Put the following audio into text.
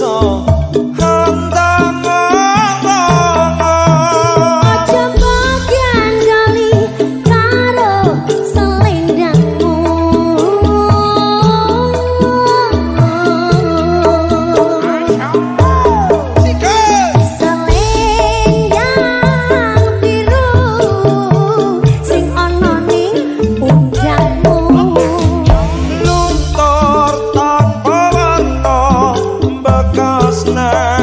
rasa handang. Aja bagian gali karo selendangmu. Selendang biru sing ana ning pundakmu. Luntur tanpa warna bekas nang